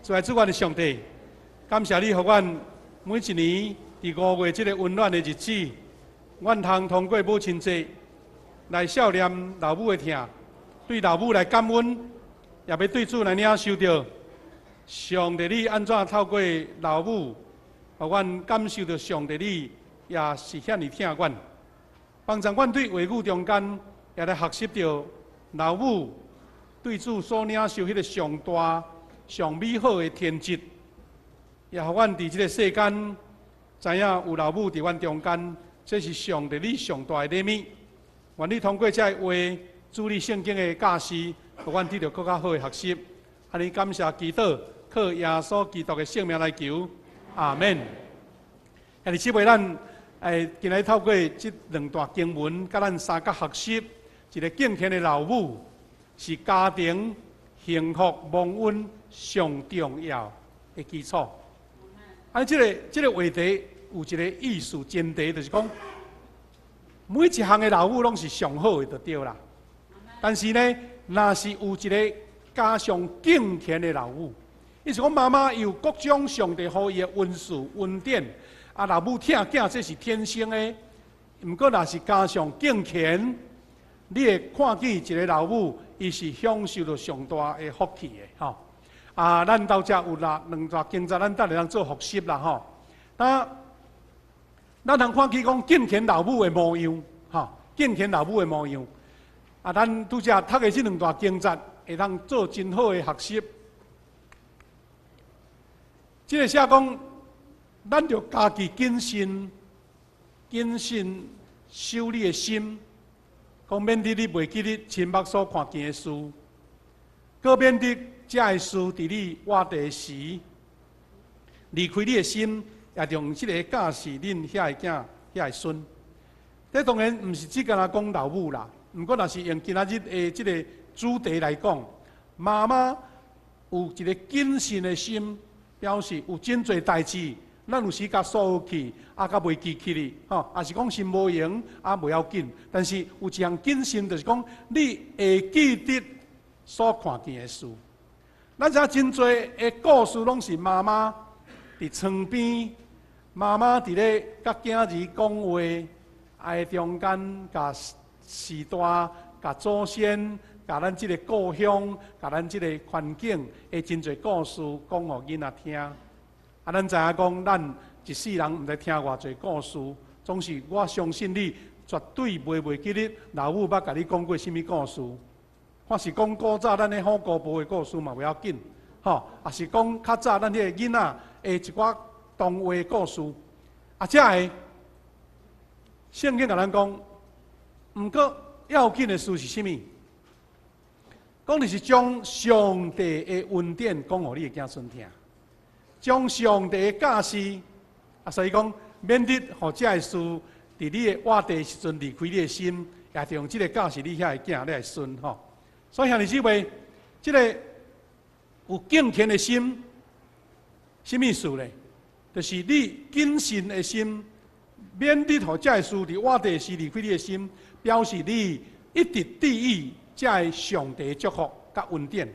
主愛主阮的上帝，感謝你，予阮每一年佇5月這个溫暖的日子，阮通通過母親節來數念老母的疼，對老母來感恩，也欲對主來領受著上帝你按怎透過老母，予阮感受著上帝你也是遐爾疼阮，幫助阮對話語中間也來學習著老母對主所領受彼个上大、上美好的天職，也予阮佇這个世間知影有老母佇阮中間，這是上帝你上大的禮物。願你通過這个話，主你聖經的教示，予阮得著閣較好的學習。按呢感謝祈禱，靠耶穌基督的聖名來求，阿門。兄弟姊妹，咱今日透過這兩段經文，佮咱相佮學習，一个敬虔的老母是家庭幸福蒙恩上重要的基礎。啊，這个話題有一个意思前提，就是講每一項的老母攏是上好的，就對啦。但是呢，若是有一个加上敬虔的老母，意思講媽媽有各種上帝予伊的恩賜恩典，啊，老母疼囝這是天生的。毋過若是加上敬虔，你會看見一个老母，伊是享受著上大的福氣的吼。啊，咱兜遮有啦兩段經節，咱等下通做複習啦吼。啊，咱通看見講敬虔老母的模樣，吼，敬虔老母的模樣。啊，咱拄才讀的這兩段經節，會當做真好的學習。這个寫講，咱著家己謹慎、謹慎守你的心，講免得你袂記得親目所看見的事，閣免得這个事佇你倚地時離開你的心，也用這个教示恁遐个囝、遐个孫。這當然毋是只干焦講老母啦，毋過若是用今仔日的這个主題來講，媽媽有一个謹慎的心，表示有真濟代誌，咱有時共疏忽去，啊，較袂記起哩，吼，抑是講心無閒，啊，袂要緊。但是有一項謹慎，就是講你會記得所看見的事。咱知影真濟的故事，攏是媽媽佇床邊，媽媽佇咧佮囝兒講話，愛中間共時代、共祖先、共咱這个故鄉、共咱這个環境的真濟故事講予囡仔聽。啊，咱知影講，咱一世人毋知聽偌濟故事，總是我相信你絕對袂記得老母捌共你講過啥物故事。或是講古早咱的虎姑婆的故事嘛袂要緊，吼，抑是講較早咱彼个囡仔的一寡童話故事，啊，這个聖經共咱講，毋過要緊的事是啥物？講的是將上帝的恩典講予你的子孫聽，將上帝的教示，啊，所以講免得予這个事佇你的倚地時陣離開你的心，也著用這个教示你遐个囝、你的孫吼。所以兄弟姊妹，這个有敬虔的心，啥物意思咧？就是你謹慎的心，免得予這个事佇倚地時離開你的心，表示你一直注意這个上帝祝福佮恩典。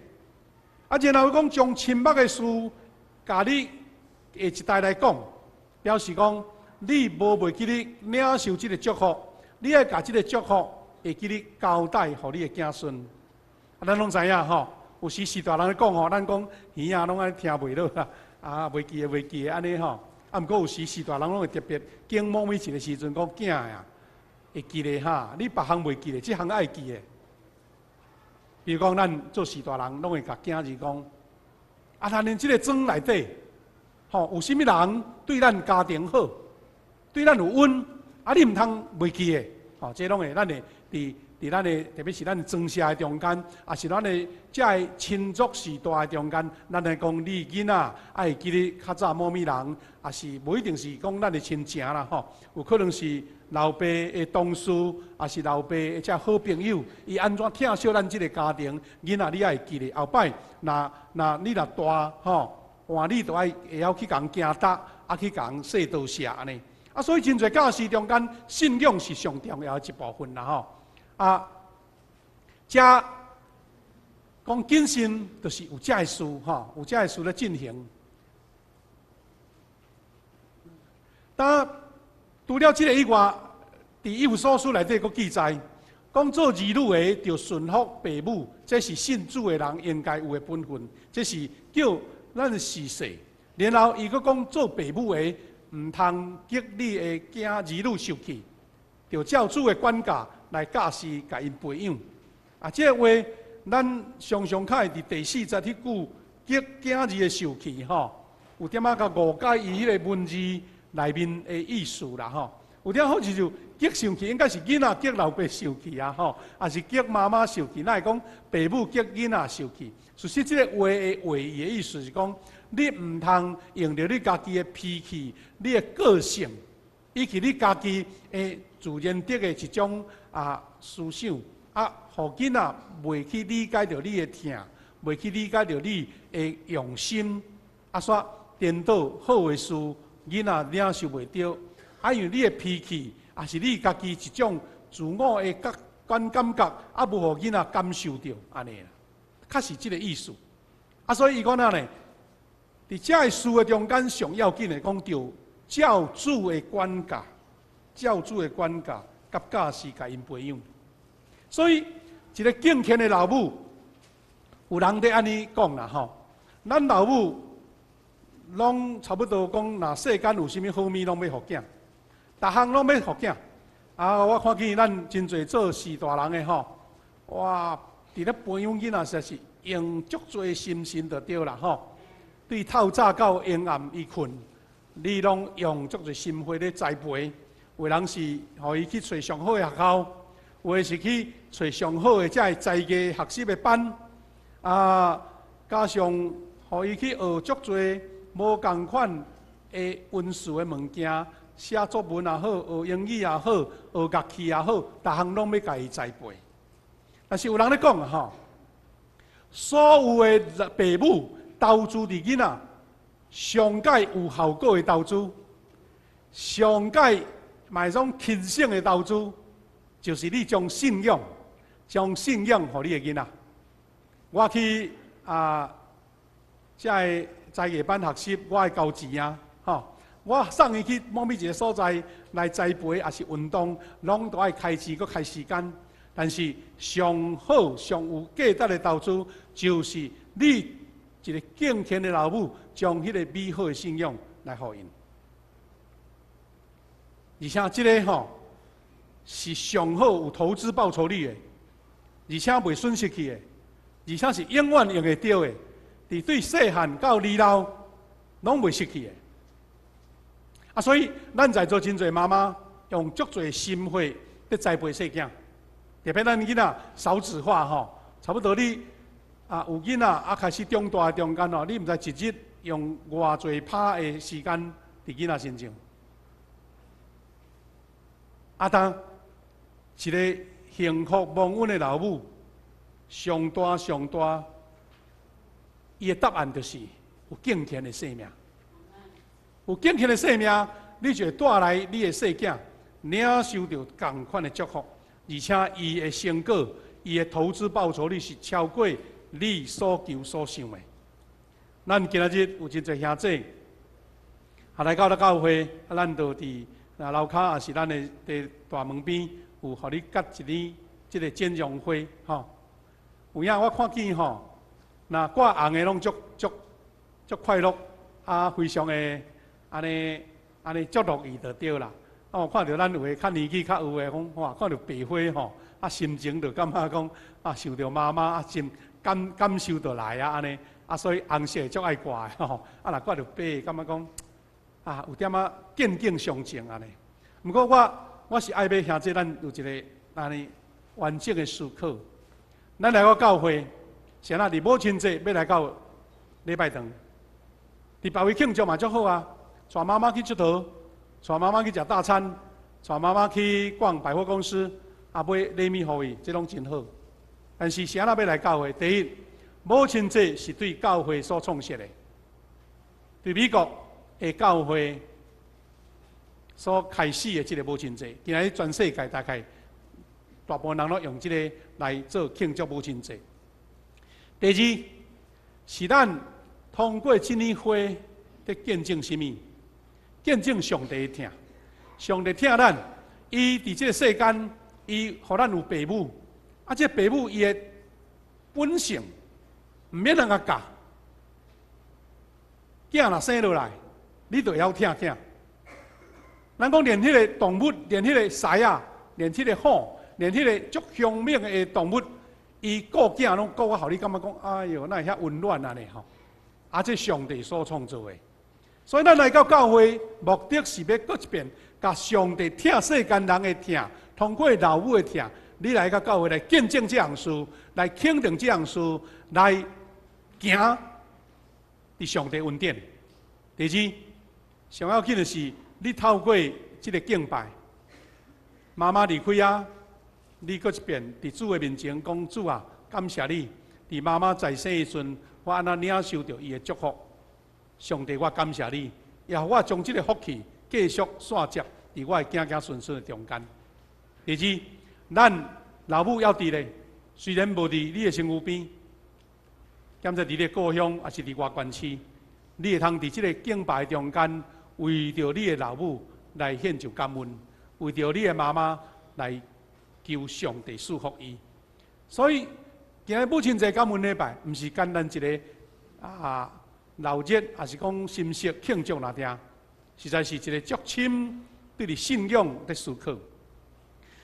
啊，然後講將親目的事，共你下一代來講，表示講你無袂記得領受這个祝福，你愛共這个祝福會記得交代予你的子孫。啊，咱攏知影吼，有時序大人咧講吼，咱講耳仔攏愛聽袂落啦，啊，袂記得袂記得按呢吼。啊，毋過有時序大人攏會特別經某一個時陣講囝啊，會記得哈，你別項袂記得，這項愛記得。比如講，咱做序大人攏會共囝兒講，啊，咱恁這个莊內底，吼，有啥物人對咱家庭好，對咱有恩，啊，你毋通袂記得，吼，這攏會咱會佇咱的，特別是咱莊社的中間，抑是咱的這个親族序大的中間，咱來講，你囡仔愛會記得較早某物人，抑是無一定是講咱的親情啦，吼，有可能是老爸的同事，抑是老爸的這好朋友，伊按怎疼惜咱這个家庭，囡仔你愛會記得。後擺若你若大吼，換你就愛會曉去共人行搭，啊去共人說多謝按呢。啊，所以真濟教示中間，信仰是上重要的一部分啦，吼。啊，遮講謹慎，就是有遮个事吼，有遮个事咧進行。但除了這个以外，佇以弗所書內底閣記載，講做兒女的，著順服父母，這是信主的人應該有的本分，這是叫咱事實。然後伊閣講做父母的，毋通激你的囝兒女受氣，著照主的管教來教示，共𪜶培養。啊，這個話咱常常較會佇第四節彼句激囝兒的受氣吼，有點仔共誤解伊彼个文字內面的意思啦吼。有點好似就激生氣，應該是囡仔激老爸受氣啊吼，抑是激媽媽受氣？哪會講爸母激囡仔受氣？事實這个話的話意的意思是講，你毋通用著你家己的脾氣、你的個性，以及你家己的自然得的一種思想，予囡仔袂去理解著你的疼，袂去理解著你的用心，煞顛倒好的事，囡仔領受袂著。因為你的脾氣，抑是你家己一種自我的覺觀感覺，無予囡仔感受著，按呢啦，確實這个意思。所以伊講哪呢？佇遮个事的中間，上要緊的講著照主的管教，照主的管教，佮教示，共𪜶培養。所以，一个敬虔的老母，有人佇按呢講啦吼，咱老母攏差不多講，若世間有啥物好物，攏欲予囝。逐項攏欲予囝，我看見咱真濟做序大人的吼，哇，佇咧培養囡仔，實在是用足濟心神就對啦吼。對透早到昏暗伊睏，你攏用足濟心血咧栽培。有的人是予伊去揣上好的學校，有的是去揣上好的遮个才藝學習的班，加上予伊去學足濟無仝款的文書的物件。寫作文也好，學英語也好，學樂器也好，逐項攏欲共伊栽培。但是有人咧講啊吼，所有的父母投資佇囡仔，上蓋有效果的投資，上蓋嘛會總輕省的投資，就是你將信仰，將信仰予你的囡仔。我去遮个才藝班學習，我愛交錢啊，吼。我送伊去某物一個所在來栽培，抑是運動，攏都愛開錢，閣開時間。但是上好、上有價值的投資，就是你一個敬虔的老母，將彼个美好的信仰來予𪜶。而且這个吼是上好有投資報酬率的，而且袂損失去的，而且是永遠用會著的，佇對細漢到年老，攏袂失去的。所以咱在座真濟媽媽用足濟心血佇栽培細囝，特別咱囡仔少子化吼，差不多你有囡仔開始長大的中間吼，你毋知一日用偌濟拍的時間佇囡仔身上。當一个幸福蒙恩的老母，上大上大，伊的答案就是有敬虔的生命。有敬虔的生命，你就會帶來你的細囝領受著仝款的祝福，而且伊的成果、伊的投資報酬率是超過你所求所想的。咱今仔日有真濟兄弟，來到了教會，咱就佇樓跤，抑是咱的佇大門邊，有予你結一支這个剪絨花，吼。有影我看見吼，若掛紅的攏足足足快樂，非常的按呢按呢足樂意就對啦。我看著咱有的較年紀較有的講，哇，看著白花吼，心情就感覺講，想著媽媽，真感感受就來啊，按呢，所以紅色足愛掛的吼，若掛著白，感覺講，有點仔見景傷情按呢。毋過我我是愛欲兄弟咱有一个按呢完整的思考。咱來到教會，是按怎佇母親節欲來到禮拜堂，佇別位慶祝嘛足好啊，帶媽媽去𨑨迌，帶媽媽去食大餐，帶媽媽去逛百貨公司，買禮物予伊，這攏真好。但是是按怎欲來教會？第一，母親節是對教會所創設的，對美國的教會所開始的這个母親節，今仔日全世界大概大部分人攏用這个來做慶祝母親節。第二，是咱通過這支花佇見證啥物？見證上帝的疼，上帝疼咱，伊佇這个世間，伊予咱有爸母，啊，這爸母伊的本性毋免人共教，囝若生落來，你就會曉疼囝。咱講連彼个動物，連彼个獅仔，連彼个虎，連彼个足兇猛的動物，伊顧囝攏顧予予你感覺講，哎喲，哪會遐溫暖按呢吼？啊，這上帝所創造的，所以咱來到教會，目的是欲閣一遍，共上帝疼世間人的疼，通過老母的疼，你來到教會來見證這項事，來肯定這項事，來行佇上帝恩典。第二，上要緊的是，你透過這个敬拜，媽媽離開啊，你閣一遍佇主的面前講，主啊，感謝你，佇媽媽在生的時陣，我按怎領受著伊的祝福。上帝，我感謝你，也予我將這个福氣繼續紲接佇我的囝囝孫孫的中間。第二，咱老母猶佇咧，雖然無佇你的身軀邊，兼在佇你的故鄉，抑是佇外縣市，你會通佇這个敬拜中間，為著你的老母來獻上感恩，為著你的媽媽來求上帝賜福伊。所以，今日母親節感恩禮拜，毋是簡單一个啊鬧熱，抑是講心適慶祝爾爾，實在是一个足深對你信仰的思考。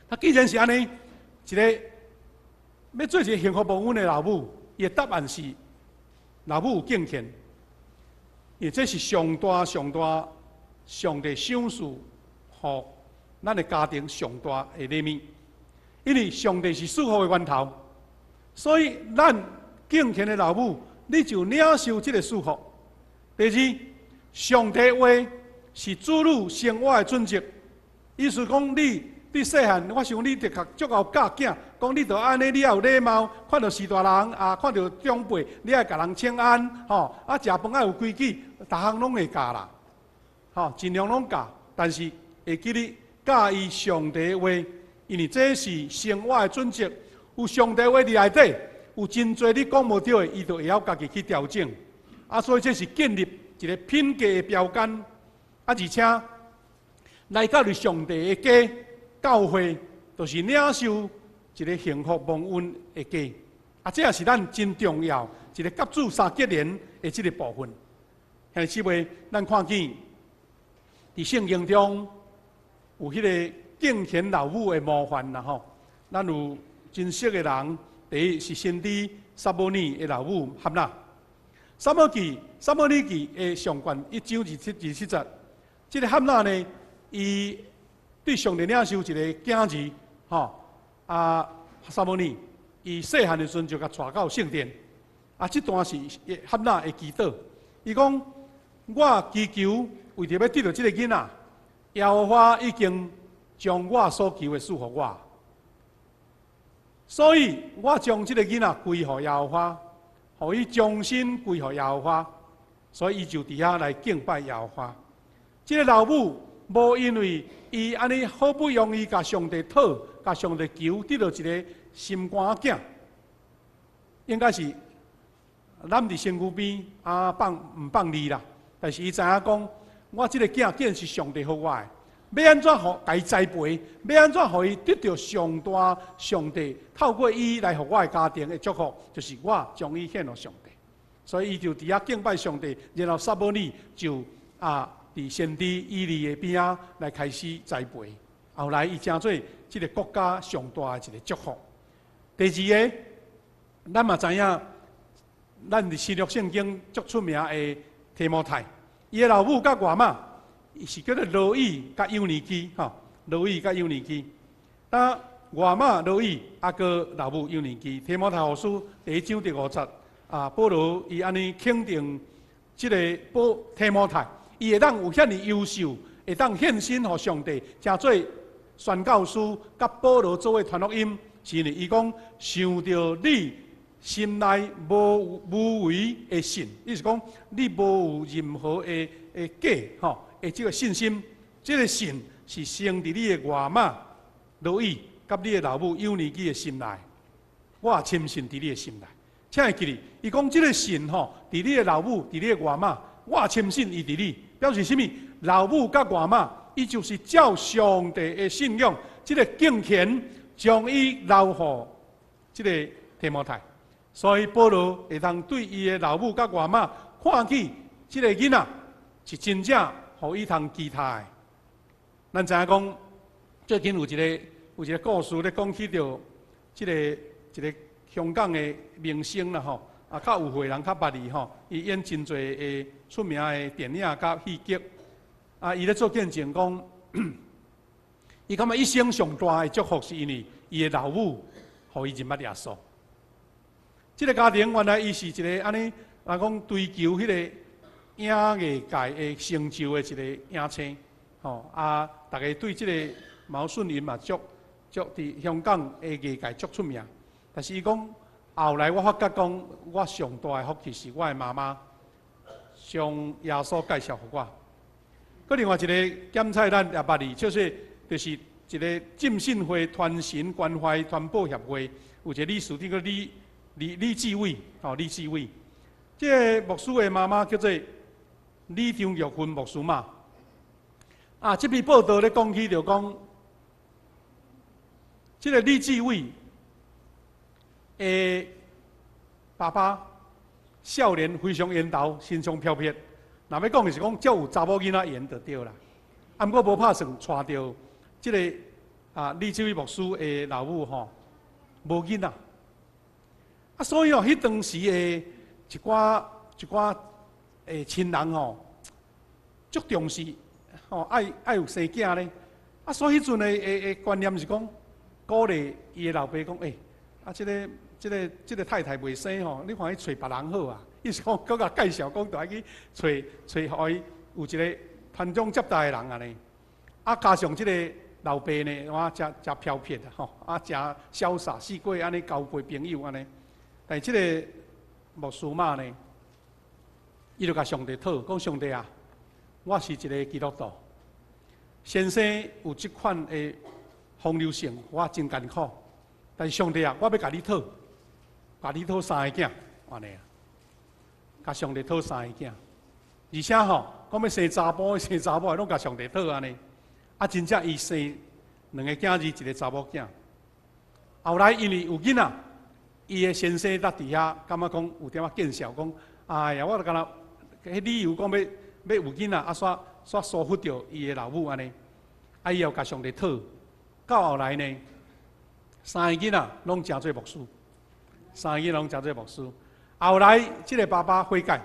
啊，既然是按呢，一个欲做一个幸福蒙恩的老母，伊的答案是老母有敬虔，因為這是上大上大上帝賞賜予咱的家庭上大的禮物，因為上帝是賜福的源頭，所以咱敬虔的老母，你就領受這个賜福。第二，上帝話是子女生活的準則，意思講你佇細漢，我想你的確足𠢕教囝，講你著按呢，你愛有禮貌，看著序大人啊，看著長輩，你愛共人請安，吼，啊，食飯愛有規矩，逐項攏會教啦，吼，盡量攏教，但是會記得教伊上帝話，因為這是生活的準則，有上帝話佇內底，有真濟你講無對的，伊就會曉家己去調整。啊，所以這是建立一个品格的標桿。啊，而且來到佇上帝的家，教會就是領受一个幸福蒙恩的家。啊，這也是咱真重要一个佮主相結連的這个部分。兄弟姊妹，咱看見佇聖經中有彼个敬虔老母的模範啦吼。咱有真熟的人，第一是先知撒母耳的老母哈拿。撒母耳記的上卷一章27節，這个哈拿呢，伊對上帝領受一个囝兒，吼啊，撒母耳，伊細漢的時陣就共帶到聖殿，啊，這段是哈拿的祈禱，伊講：我祈求為著欲得著這个囡仔，耶和華已經將我所求的賜予我，所以我將這个囡仔歸予耶和華，予伊終身歸予耶和華，所以伊就佇遐來敬拜耶和華。這个老母無因為伊按呢好不容易共上帝討、共上帝求得著一个心肝仔囝，應該是攬佇身軀邊啊放毋放離啦。但是伊知影講，我這个囝既然是上帝予我的，欲按怎予共伊栽培，欲按怎予伊得著上大上帝透過伊來予我的家庭的祝福，就是我將伊獻予上帝。所以伊就佇遐敬拜上帝，然後撒母耳就啊佇先知以利的邊仔來開始栽培。後來伊成做這个國家上大的一个祝福。第二个，咱嘛知影，咱佇新約聖經足出名的提摩太，伊的老母佮外媽，是叫做羅以佮友尼基，吼，羅以佮友尼基。當外媽羅以，啊閣老母友尼基，提摩太後書第一章第五節，啊，保羅伊按呢肯定這个保提摩太，伊會當有遐爾優秀，會當獻身予上帝，成做宣教師，佮保羅做伙傳福音，是因為伊講想著你心內無無偽的信，意思講你無有任何的的假吼的這个信心，這个信是生佇你的外媽羅以佮你的老母友尼基的心內，我也深信佇你的心內。請會記得，伊講這个信吼，佇你的老母，佇你的外媽，我深信伊佇你，表示啥物？老母佮外媽，伊就是照上帝的信仰，這个敬虔，將伊留予這个提摩太。所以保羅會當對伊的老母佮外媽看起這个囡仔是真正予伊通寄託的。咱知影講，最近有一个故事咧講起著這个一个香港的明星啦吼，啊較有歲人較捌伊吼，伊演真濟的出名的電影佮戲劇，啊，伊咧做見證講，伊感覺一生上大的祝福是因為伊的老母予伊認捌耶穌。這个家庭原來伊是一个按呢，人講追求彼個影藝界的成就的一个影星，吼啊，逐家對這个毛舜筠嘛足足佇香港的藝界足出名。但是伊講後來我發覺講，我上大的福氣是我的媽媽將耶穌介紹予我。閣另外一个檢菜咱也捌伊，就是一个浸信會傳神關懷傳播協會有一个理事長叫李志偉，吼李志偉。這个牧師的媽媽叫做李張玉芬牧師媽。啊，這篇報道咧講起就講，這个李志偉的爸爸少年非常緣投，身上飄撇。若欲講的是講，足有查某囡仔緣就對啦。啊，毋過無拍算娶著這个啊李志偉牧師的老母吼，無囡仔。啊，所以哦，彼當時的一寡一寡的親人吼，足重視吼，愛有生囝咧。啊，所以彼陣的觀念是講，鼓勵伊的老爸講，欸，啊，這个太太袂生吼，你看去揣別人好啊。伊是講，閣共介紹講，著愛去揣揣，予伊有一个傳宗接代的人按呢。啊，加上這个老爸呢，哇，誠誠飄撇啊，吼，啊，誠瀟灑，四界按呢交陪朋友按呢。但是這个牧師媽呢，伊就共上帝討，講上帝啊，我是一个基督徒，先生有這款的風流性，我真艱苦。但是上帝啊，我欲共你討，共你討三个囝，按呢啊，共上帝討三个囝，而且吼，講欲生查埔，生查某，攏共上帝討按呢。啊，真正伊生兩个囝兒，一个查某囝。後來因為有囡仔，伊的先生才佇遐感覺講有點仔見笑，講哎呀，我就敢若彼理由講欲欲有囡仔，啊，煞煞疏忽著伊的老母按呢。啊，伊又共上帝討，到後來呢，三个囡仔攏成做牧師，三个囡仔攏成做牧師。後來這个爸爸悔改，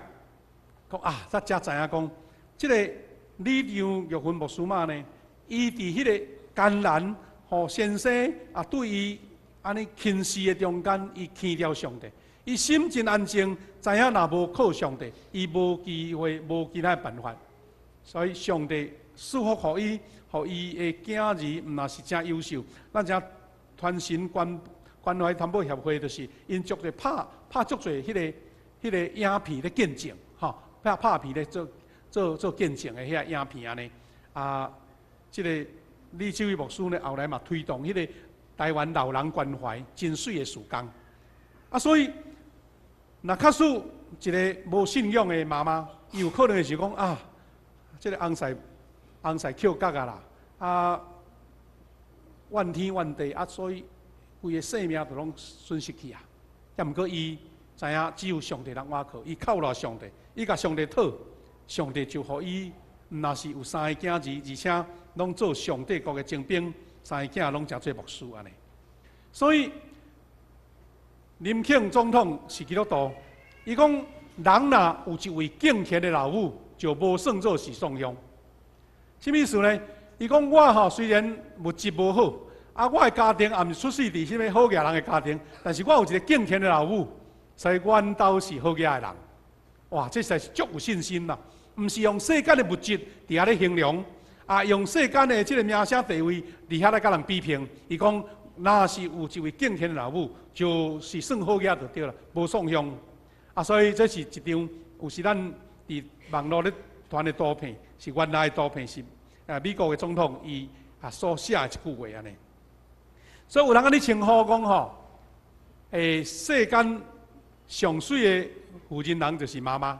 講啊，才才知影講，這个李張玉芬牧師媽呢，伊佇彼个艱難，予先生啊對伊按呢輕視的中間，伊牽著上帝，伊心真安靜，知影若無靠上帝，伊無機會，無其他的辦法。所以上帝賜福予伊，予伊的囝兒毋若是誠優秀。咱知影傳神關懷傳播協會，就是𪜶足濟拍拍足濟彼个影片咧見證，吼，拍拍片咧做做做見證的彼个影片按呢。啊，這个李志偉牧師呢，後來嘛推動彼个台灣老人關懷真媠的事工。啊，所以若假使一个無信仰的媽媽，伊有可能會是講啊，這个翁婿翁婿抾角啊啦，啊怨天怨地啊，所以規个性命就攏損失去啊。抑毋過伊知影只有上帝通倚靠，伊靠賴上帝，伊共上帝討，上帝就予伊毋若是有三个囝兒，而且攏做上帝國的精兵，三個囝攏成做牧師按呢。所以林肯總統是基督徒，伊講人若有一位敬虔的老母，就無算做是喪鄉。啥物意思呢？伊講我吼雖然物質無好，啊，我的家庭也毋是出世佇啥物好額人的家庭，但是我有一个敬虔的老母，所以阮兜是好額的人。哇，這實在是足有信心啦！毋是用世間的物質佇遐咧形容，啊，用世間的這个名聲地位佇遐咧共人比拼。伊講，若是有一位敬虔的老母，就是算好額就對啦，無喪鄉。啊，所以這是一張有時咱佇網路咧傳的圖片，是原來的圖片，是啊美國的總統伊啊所寫的一句話按呢。所以有人按呢稱呼講吼，世間上媠的婦人人就是媽媽，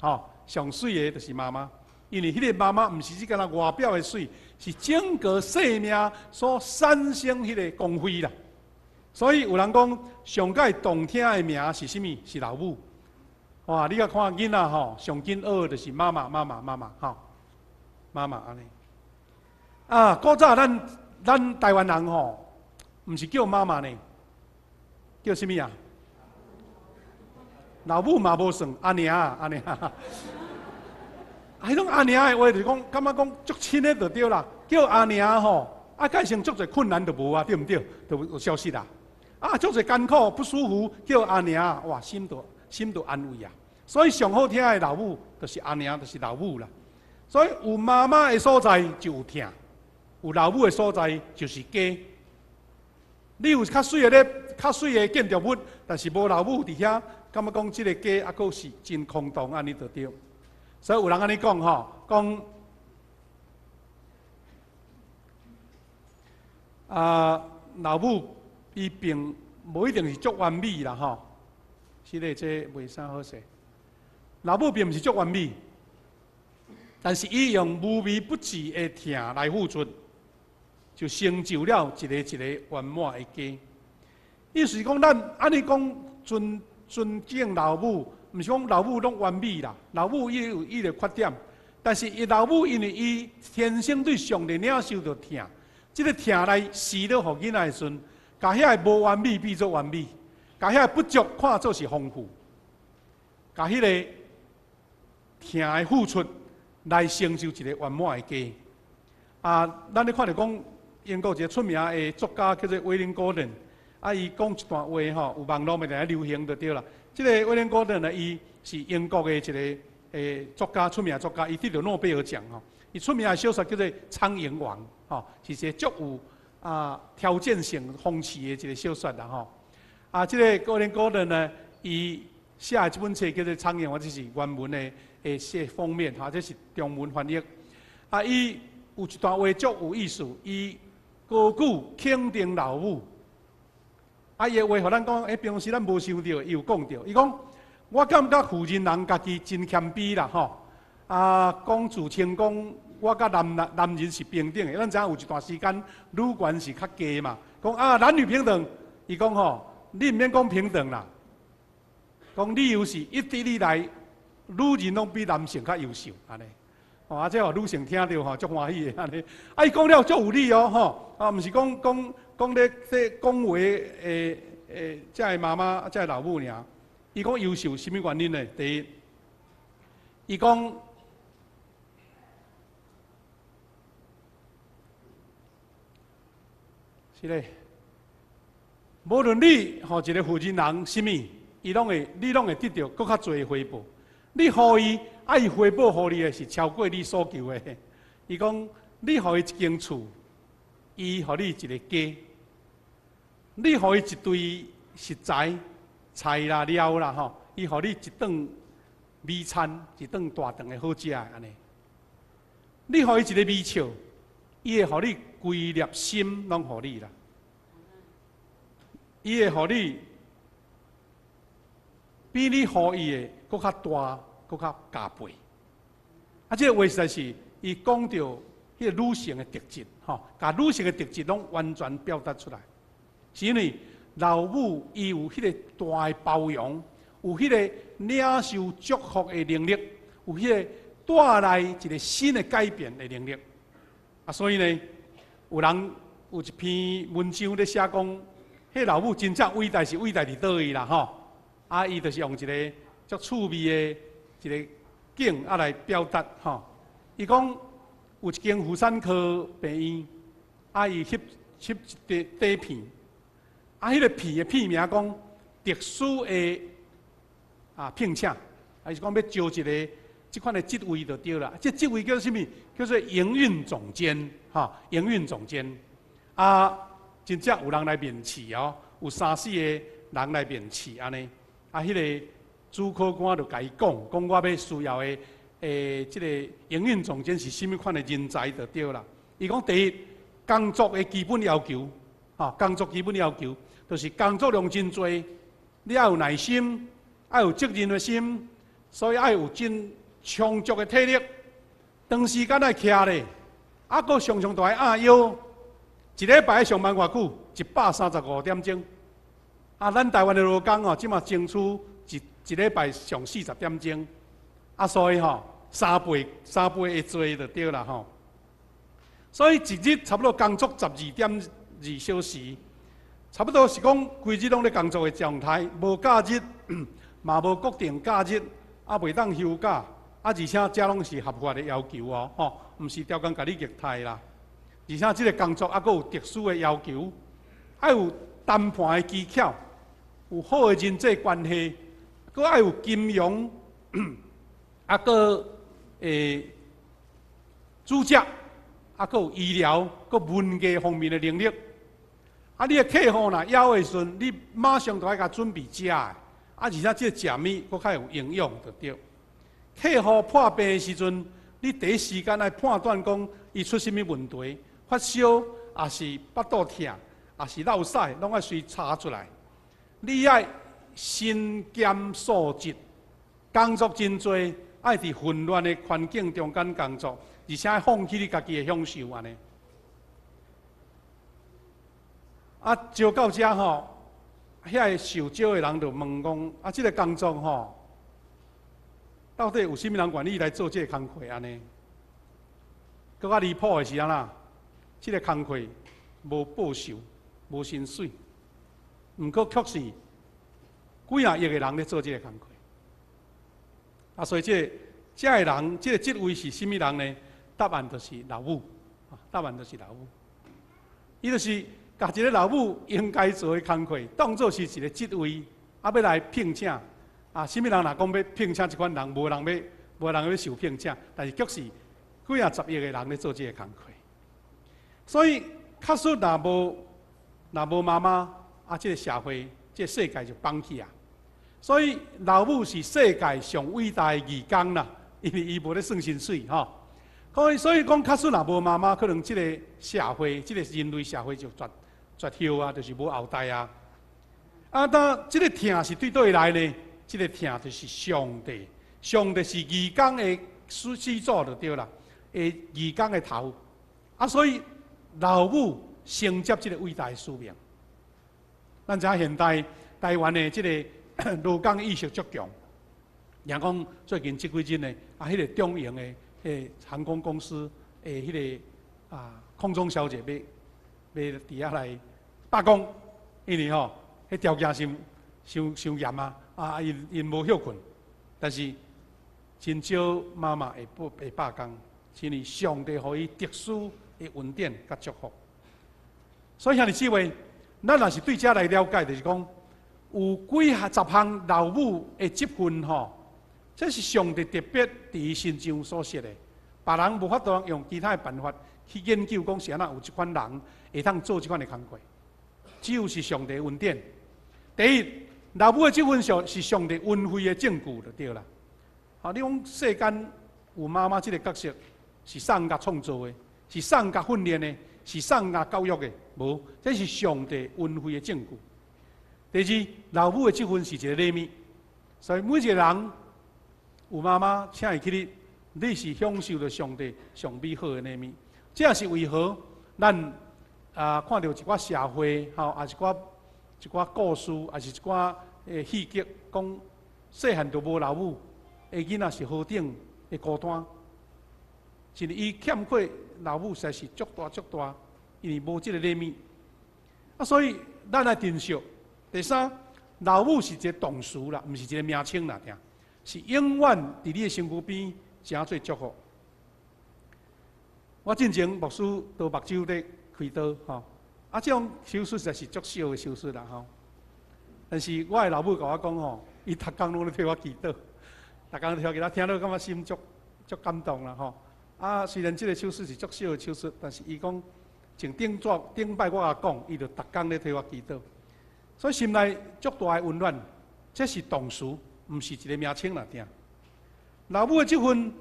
吼，上媠的就是媽媽，因為彼个媽媽毋是只干焦外表的媠，是整個生命所產生彼个光輝啦。所以有人講，上蓋動聽的名是啥物？是老母。哇！你共看囡仔吼，上緊學的就是媽媽、媽媽、媽媽，吼，媽媽按呢。啊，古早咱台灣人吼，毋是叫媽媽呢，叫啥物啊？老母嘛無算，阿娘阿娘。啊，彼種阿娘的話就是講，感覺講足親的就對啦，叫阿娘吼，啊，改成足濟困難就無啊，對毋對？就有消失啦。啊，足濟艱苦不舒服，叫阿娘，哇，心就安慰啊。所以上好聽的老母，就是阿娘，就是老母啦。所以有媽媽的所在就有疼，有老母的所在就是家。你有較媠的咧，較媠的建築物，但是無老母佇遐，感覺講這个家猶閣是真空洞按呢就對。所以有人按呢講吼，講啊老母伊並無一定是足完美啦吼，是咧，這袂啥好勢。老母並毋是足完美，但是伊用無微不至的疼來付出，就成就了一个一个圓滿的家。意思是講，咱按呢講尊敬老母，毋是講老母攏完美啦，老母伊有伊的缺點，但是伊老母因為伊天生對上帝領受著疼，這个疼來施予予囡仔的時陣，共遐个無完美變做完美，共遐個不足看做是豐富，共彼个疼的付出來成就一个圓滿的家。啊，咱咧看著講英國一个出名的作家叫做威廉·戈頓，啊，伊講一段話吼，有網路嘛佇咧流行就對啦。這个威廉·戈頓呢，伊是英國的一个作家，出名作家，伊得著諾貝爾獎吼。伊出名的小說叫做《蒼蠅王》吼，是一个足有挑戰性風趣的一个小說啦吼。啊，這个威廉·戈頓呢，伊寫的這本冊叫做《蒼蠅王》，這是原文的寫封面，哈，這是中文翻譯。啊，伊有一段話足有意思，伊高舉肯定老母。啊，伊的話予咱講，欸，平常時咱無想著，伊有講著。伊講，我感覺婦人人家己真謙卑啦，吼。啊，講自稱講，我佮男人是平等的。咱知影有一段時間女權是較低嘛，講啊男女平等。伊講吼，你毋免講平等啦，講理由是一直以來女人攏比男性較優秀，按呢。哦，啊，這予女性聽著吼，足歡喜的按呢。啊，伊講了足有理哦，吼，啊，毋是講講講咧這講話的這个媽媽、這个老母爾。伊講優秀，啥物原因呢？第一，伊講是咧，無論你予一个婦人人啥物，伊攏會，你攏會得著閣較濟的回報。你予伊，啊，伊回報予你的是超過你所求的。伊講，你予伊一間厝，伊予你一个家；你予伊一堆食材、菜啦、料啦，吼，伊予你一頓美餐，一頓大頓的好食的按呢。你予伊一个微笑，伊會予你規粒心攏予你啦。伊會予你比你予伊的閣較大、閣較加倍。啊，這个話實在是伊講著彼个女性的特質，吼，共女性的特質攏完全表達出來。是因為老母伊有彼個大的包容，有彼個領受祝福的能力，有彼個帶來一个新的改變的能力。啊，所以呢，有人有一篇文章咧寫講，彼老母真正偉大是偉大佇佗位啦，吼！啊，伊就是用一个足趣味的一个景啊來表達吼。伊講有一間婦產科病院，啊，伊翕翕一個底片，啊，彼个片的片名講特殊的聘請，啊，伊是講欲招一个這款的職位就對啦。這職位叫啥物？叫做營運總監，吼，營運總監。啊，真正有人來面試哦，有三四個人來面試按呢。啊，彼个主考官就共伊講，講我欲需要的這个營運總監是啥物款的人才就對啦。伊講第一，工作的基本要求，吼，工作基本要求就是工作量真濟，你愛有耐心，愛有責任的心，所以愛有真充足的體力，長時間愛徛咧，啊，閣常常都愛壓腰。一禮拜上班偌久？135點鐘。啊，咱台灣的勞工吼，這馬爭取一一禮拜上40點鐘。啊，所以吼，三倍三倍會濟就對啦吼。所以一日差不多工作12.2小時，差不多是講規日攏咧工作的狀態，無假日，嘛無國定假日，啊，袂當休假，啊，而且這攏是合法的要求哦，吼，毋是刁工共你虐待啦。而且這个工作猶閣有特殊的要求，愛有談判的技巧，有好的人際關係，閣愛有金融，啊，閣會組織，啊，閣有醫療，閣文藝方面的能力。啊，你的客戶若枵的時陣，你馬上就愛共準備食的，啊，而且這个食物閣較有營養，就對。客戶破病的時陣，你第一時間愛判斷講伊出啥物問題，發燒，抑是腹肚疼，抑是落屎，攏愛隨查出來。你愛身兼數職，工作真濟，愛佇混亂的環境中間工作，而且愛放棄你家己的享受按呢。啊，招到遮吼，遐个受招的人就問講：啊，這个工作吼，到底有啥物人願意來做這个工課按呢？閣較離譜的是按怎？這个工課無報酬、無薪水，毋過卻是幾若億个人咧做這个工課。啊，所以這个這个人，這个職位是啥物人呢？答案就是老母，啊，答案就是老母。伊就是共一个老母應該做的工課，當做是一个職位，啊，欲來聘請。啊，啥物人若講欲聘請這款人，無人欲，無人欲受聘請，但是卻是幾若十億个人咧做這个工課。所以，確實若無媽媽，啊，這个社會、這个世界就崩去啊。所以，老母是世界上偉大的義工啦，因為伊無咧算薪水吼。所以講，確實若無媽媽，可能這个社會、這个人類社會就絕絕後啊，就是無後代啊。啊，但這个疼是對佗位來呢？這个疼就是上帝，上帝是義工的始始祖就對啦，的義工的頭。啊，所以老母承接這个偉大的使命。咱知影現代台灣的這个勞工意識足強，聽講最近這幾日呢，啊，彼个中營的彼个航空公司的彼个啊空中小姐欲欲佇遐來罷工，因為吼，彼條件傷傷傷嚴啊，啊，𪜶𪜶無歇睏，但是真少媽媽會不會罷工，是因為上帝予伊特殊的恩典佮祝福。所以兄弟姊妹，咱若是對這來了解，就是講有幾十項老母的職分吼，這是上帝特別佇伊身上所設的，別人無法度用其他的辦法去研究講是按怎有這款人會當做這款的工課，只有是上帝恩典。第一，老母的職分上是上帝恩惠的證據就對啦。好，你講世間有媽媽這个角色是啥人共創造的，是啥人共訓練的，是啥人共教育的？無，這是上帝恩惠的證據。第二，老母的職分是一个禮物，所以每一个人有媽媽請伊起你，你是享受著上帝上美好的禮物。這也是為何咱啊看著一寡社會吼，抑是寡一寡故事，抑是一寡戲劇，講細漢就無老母，的囡仔是何等的孤單，是伊欠缺老母實在是足大足大，因為無這个禮物。啊，所以咱愛珍惜。第三，老母是一个動詞啦，毋是一个名稱啦，聽，是永遠佇你的身軀邊，成做祝福。我進前牧師到目睭咧開刀吼，啊，這種手術實在是足小的手術啦吼。但是我的老母共我講吼，伊逐工攏咧替我祈禱，逐工替我祈禱，聽了感覺心足足感動啦吼。啊，雖然這个手術是足小的手術，但是伊講從頂早頂擺我共伊講，伊就逐工咧替我祈禱。所以心內足大的溫暖，這是動詞，毋是一个名稱啦。聽，老母的職分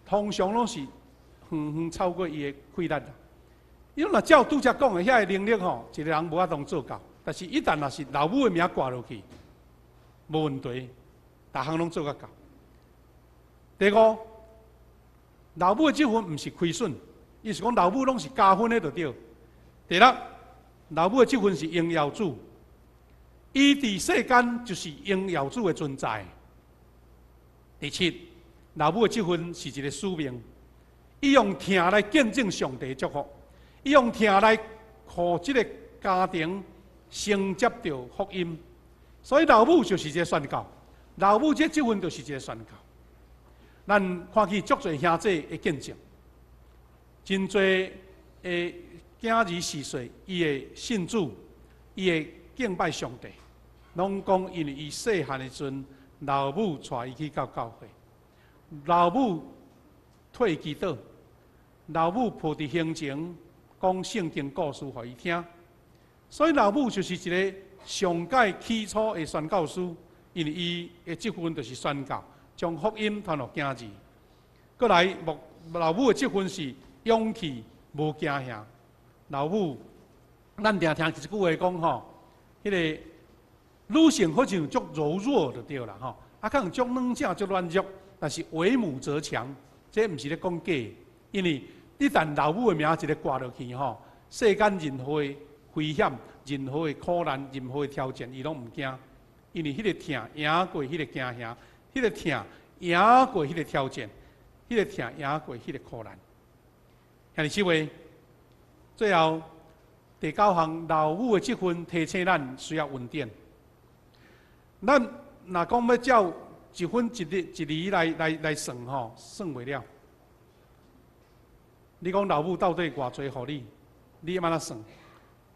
通常攏是遠遠超過伊的氣力啦。因為若照拄才講的遐个能力吼，一个人無法度做到。但是，一旦若是老母的名掛落去，無問題。逐項攏做甲到。第五，老母的職分毋是虧損，伊是講老母攏是加分的就對。第六，老母的職分是榮耀主，伊佇世間就是榮耀主的存在。第七，老母的職分是一個使命，伊用疼來見證上帝祝福，伊用疼來予這个家庭承接著福音，所以老母就是一个宣教，老母這職分就是一個宣教。咱看見足濟兄弟的見證，真濟的囝兒四歲，伊會信主，伊會敬拜上帝，攏講因為伊細漢的時陣，老母帶伊去到教會，老母替伊祈禱，老母抱佇胸前講聖經故事予伊聽，所以老母就是一个上蓋起初的宣教師，因為伊的職分就是宣教，將福音傳予囝兒。閣來，牧老母的職分是勇氣，無驚嚇。老母，咱定聽一句話講吼，彼个女性好像足柔弱就對啦吼，啊，可能足軟正足軟弱，但是為母則強，這毋是咧講假，因為一旦老母的名一个掛落去吼，世間任何的危險、任何的苦難、任何的挑戰，伊攏毋驚，因為彼个疼贏過彼个驚嚇，彼个疼贏過彼个挑戰，彼个疼贏過彼个苦難。兄弟姊妹，最後第九項老母的職分提醒咱需要恩典。咱若講欲照一分一厘一厘來算吼，算袂了。你講老母到底偌濟予你？你欲按怎算？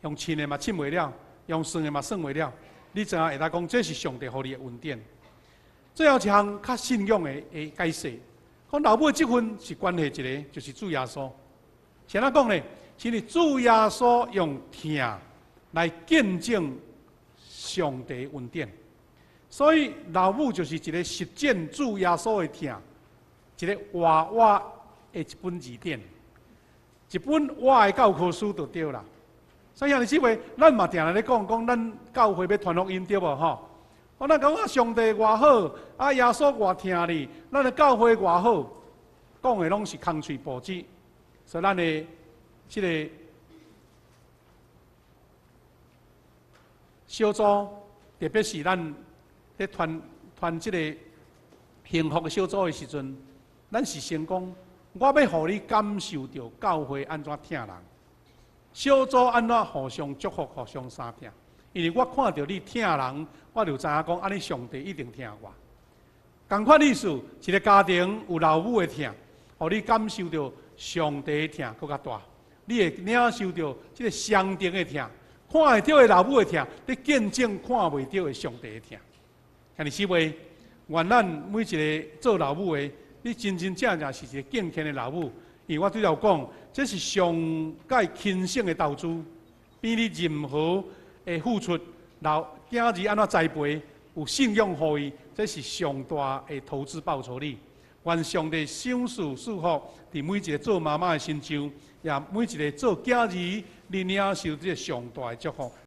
用稱的嘛稱袂了，用算的嘛算袂了。你知影會當講，這是上帝予你的恩典。最後一項較信仰的解釋，講老母的職分是關係一个，就是主耶穌。是按怎講呢？是因為主耶穌用疼來見證上帝恩典，所以老母就是一个實踐主耶穌的疼，一个活活的一本字典，一本活的教科書就對啦。所以兄弟姊妹，咱嘛定定咧講講，咱教會欲傳福音對無吼？我咱講啊，上帝偌好，啊耶穌偌疼你，咱的教會偌好，講的攏是空喙布子。所以咱的這个小組，特別是咱咧傳傳這个幸福的小組的時陣，咱是先講，我欲予你感受著教會按怎疼人，小組按怎互相祝福、互相相疼。因為我看著你疼人，我就知影講，按呢上帝一定疼我。仝款意思，一个家庭有老母的疼，予你感受著上帝的疼閣較大，你會領受著這个雙重的疼，看會著的老母的疼，你見證看袂著的上帝的疼。兄弟姊妹，願咱每一个做老母的，你真真正正是一个敬虔的老母。因為我拄才有講，這是上蓋輕省的投資，比你任何的付出，老囝兒按怎栽培，有信仰予伊，這是上大的投資報酬率。願上帝賞賜祝福佇每一个做媽媽的身上，也每一个做囝兒，你領受這个上大的祝福。